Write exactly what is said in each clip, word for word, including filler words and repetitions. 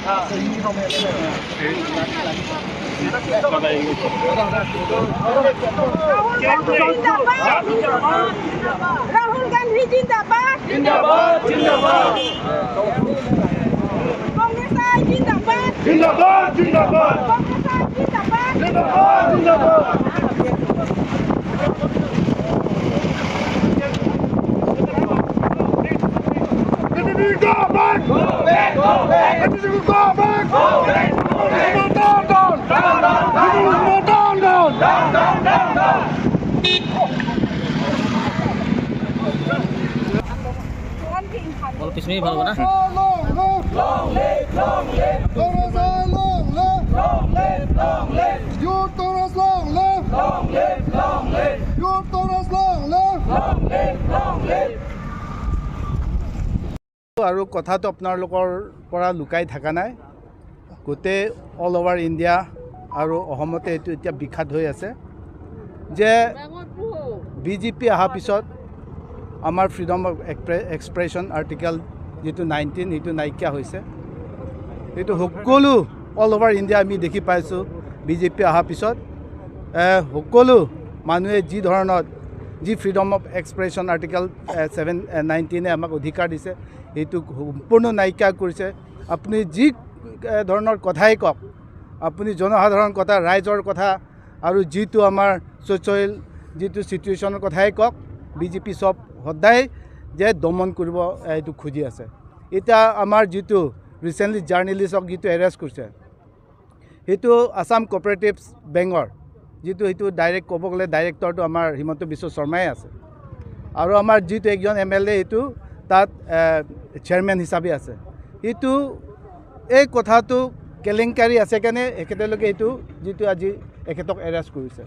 Rahul Gandhi zindabad. Zindabad, zindabad. Congress I zindabad. Zindabad, zindabad. Congress I zindabad. Zindabad, zindabad. Go back, go back. Go back, go back. Down, down, down. Down, down, down, down. Down, down, down, down. All piece में ही भरोगे ना? Long live, long live. Congress long live. Long live, long live. Youth Congress long live. Long live, long live. Youth Congress long live. Long live, long live. আৰু কথাটো আপোনালোকৰ পৰা লুকাই থকা নাই, গোটেই অল অভাৰ ইণ্ডিয়া আৰু অসমতে এইটো এতিয়া বিখ্যাত হৈ আছে যে বিজেপি অহাৰ পিছত আমাৰ ফ্ৰীডম অফ এক্সপ্ৰেছন আৰ্টিকল যিটো নাইনটিন, সেইটো নাইকিয়া হৈছে। এইটো সকলো অল অভাৰ ইণ্ডিয়া আমি দেখি পাইছোঁ। বিজেপি অহাৰ পিছত এ, সকলো মানুহে যি ধৰণৰ, যি freedom of expression article seven নাইনটিনে আমাক অধিকাৰ দিছে, সেইটো সম্পূৰ্ণ নাইকিয়া কৰিছে। আপুনি যি এ, ধৰণৰ কথাই কওক, আপুনি জনসাধাৰণ কথা, ৰাইজৰ কথা আৰু যিটো আমাৰ ছ'চিয়েল যিটো চিটুৱেশ্যনৰ কথাই কওক, বিজেপি চব সদায় যে দমন কৰিব, এ, এইটো খুজি আছে। এতিয়া আমাৰ যিটো ৰিচেণ্টলি জাৰ্নেলিষ্টক যিটো এৰেষ্ট কৰিছে, সেইটো আছাম কোঅপাৰেটিভছ বেংকৰ যিটো, সেইটো ডাইৰেক্ট ক'ব গ'লে ডাইৰেক্টৰটো আমাৰ হিমন্ত বিশ্ব শৰ্মাই আছে আৰু আমাৰ যিটো একজন এম এল এ সেইটো তাত চেয়াৰমেন হিচাপে আছে। সেইটো এই কথাটো কেলেংকাৰী আছে কাৰণে এখেতলোকে এইটো যিটো আজি এখেতক এৰেষ্ট কৰিছে,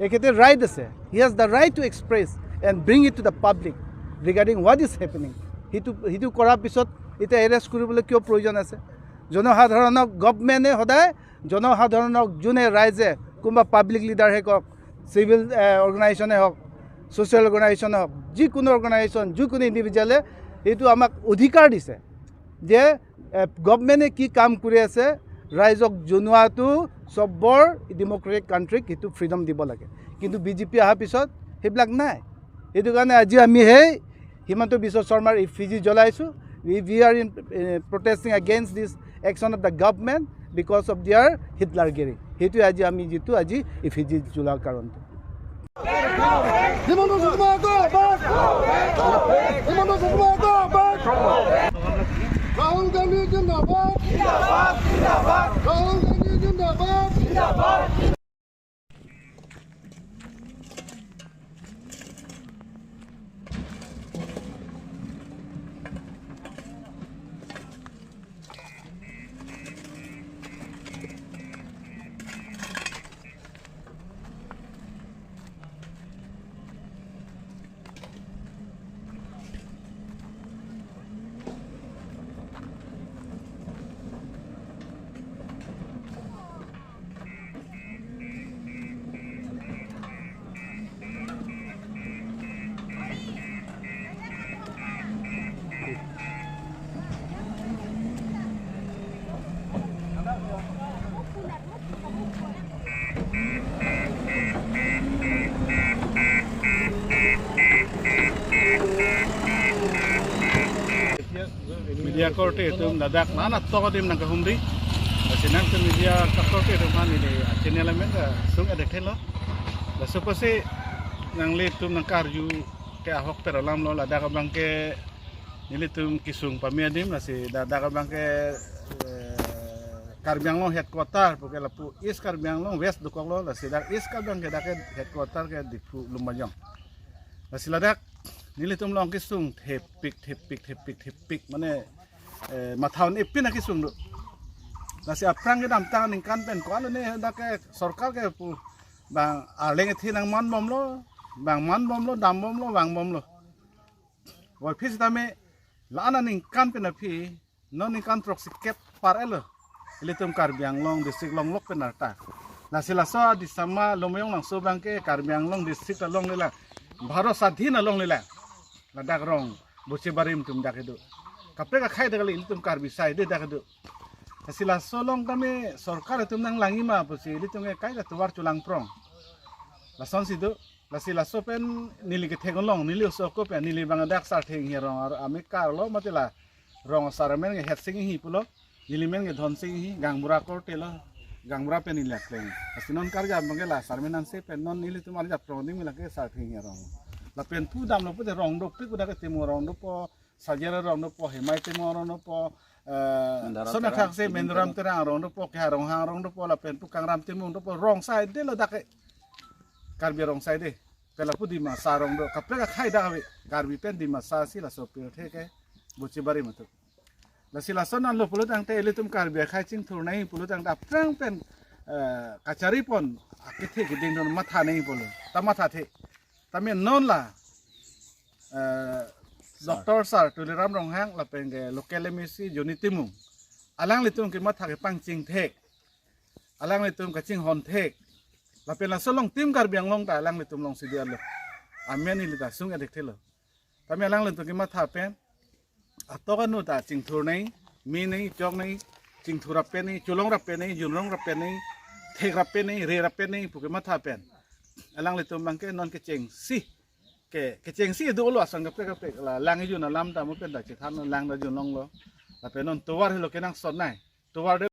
এখেতে ৰাইট আছে, he has the right to express and bring it to the public regarding what is happening। সেইটো সেইটো কৰাৰ পিছত এতিয়া এৰেষ্ট কৰিবলৈ কিয় প্ৰয়োজন আছে? জনসাধাৰণক গভৰ্ণমেণ্টে সদায় জনসাধাৰণক যোনে ৰাইজে কোনোবা পাব্লিক লিডাৰহে কওক, চিভিল অৰ্গেনাইজেশ্যনে হওক, ছ'চিয়েল অৰ্গেনাইজেশ্যনে হওক, যিকোনো অৰ্গেনাইজেশ্যন, যিকোনো ইণ্ডিভিজুৱেলে এইটো আমাক অধিকাৰ দিছে যে এ, গভৰ্ণমেণ্টে কি কাম কৰি আছে ৰাইজক জনোৱাটো চবৰ ডেমক্ৰেটিক কাণ্ট্ৰিক সেইটো ফ্ৰীডম দিব লাগে। কিন্তু বিজেপি অহাৰ পিছত সেইবিলাক নাই। সেইটো কাৰণে আজি আমি সেই হিমন্ত বিশ্ব শৰ্মাৰ ইফিজি জ্বলাইছোঁ। We, we are in, uh, protesting against this action of the government because of their হিটলাৰগিৰি। সেইটোৱে আজি আমি যিটো আজি ইফিজি জ্বলোৱাৰ কাৰণটো। হিমন্ত Sharma go back! Himanta Sharma go back! Rahul গান্ধী জিন্দাবাদ! ৰাহুল গান্ধী জিন্দাবাদ! Media korte atum ladak nana toko adim nangkahumri. Lasi nangtum media korte atum aphan neli channel amen ta sung adek lo. Laso apotsi nanglitum nangkarju ke ahok per alam lo, ladak abang ke nelitum kesung pame adim, lasi ladak abang ke, eh, Karbi Anglong headquarter puke lapu East Karbi Anglong West dokoklo, lasi dak East Karbi Anglong ke dak ke headquarter ke Diphu Lumbajong. Lasi ladak nelitum along kesung thepik, thepik, thepik, thepik, mane, eh, matha un-epin akesung do. Lasi aphrang kedamtang aningkan pen ko-an ne dak ke sorkar ke pu bang arleng ethi nangmanbomlo, bang manbomlo, dambomlo, vangbomlo. Wai phi sitame la-an aningkan pen aphi, non ningkan throksi kep par-etlo ilitum Karbi Anglong district longlok pen arta. Lasi laso Disama Lumbajong Langso abang ke Karbi Anglong district alongle lang, Bharat Sadhin alongle lang. Ladak rong Bochibarim atum dak kedo. Kaprek akhai dak kali, ilitum Karbi side dak kedo. Lasi laso along tame sorkar atum nanglangji ma pusi ilitum ke kaita tovar cholangprong. Lasonsi do, lasi laso pen neli kethek along, neli oso ako pen, neli bang dak Sarthe Inghi arong ar-, amekar lo mate la rong asar amen ke Hetsing Inghi pulo, neli men ke Dhonsing Inghi, gaonbura korte lo, gaonbura pen neli akleng. Lasi non karjap abang ke la asar amen anse pen non nelitum arjap prong ding mila ke Sarthe Inghi arong. Lapen pudamlo pute rong dopik, udah ke Timung arong dopo, Sajer arong dopo, Hemai Timung arong dopo, eh, Mendara son Terang, athak se Timung Menram Terang. Terang arong dopo, Keha Ronghang arong dopo, lapen pu Kangram Timung dopo, rong asai de lo dak ke. Karbi rong asai de. Pela pu Dimasa arong do, kaprek akhai dak ave. Karbi pen Dimasa si laso pirthe ke bochi bari matuk. Lasi lason anlo pulo tangte ilitum Karbi akhai chingthur nai pulo tangte aphrang pen, eh, kachari pon akethe keding don matha nai pulo. Ta mathathe. Tame non la, eh, Sir. Doctor Sir Tuliram Ronghang lapen ke local M A C Johnny Timung. Alanglitum kematha kepangching thek. Alanglitum kachinghon thek. Lapen laso along tim Karbi Anglong ta alanglitum alongsi diya lo. Amen ili ta sung adik thelo. Tame alanglitum kematha pen atok anu ta chingthur nai, me nai, chok nai, chingthur rap pen nai, cholong rap pen nai, junrong rap pen nai, thek rap pen nai, re rap pen nai pu kematha pen. Alanglitum abang ke non kechengsi. Ke, kechengsi do lo asong kaprek kaprek la lang ijun alam ta mo pen ta chethan lang ta junlonglo. Lapen non tovar helo kenangsot nai. Tovar de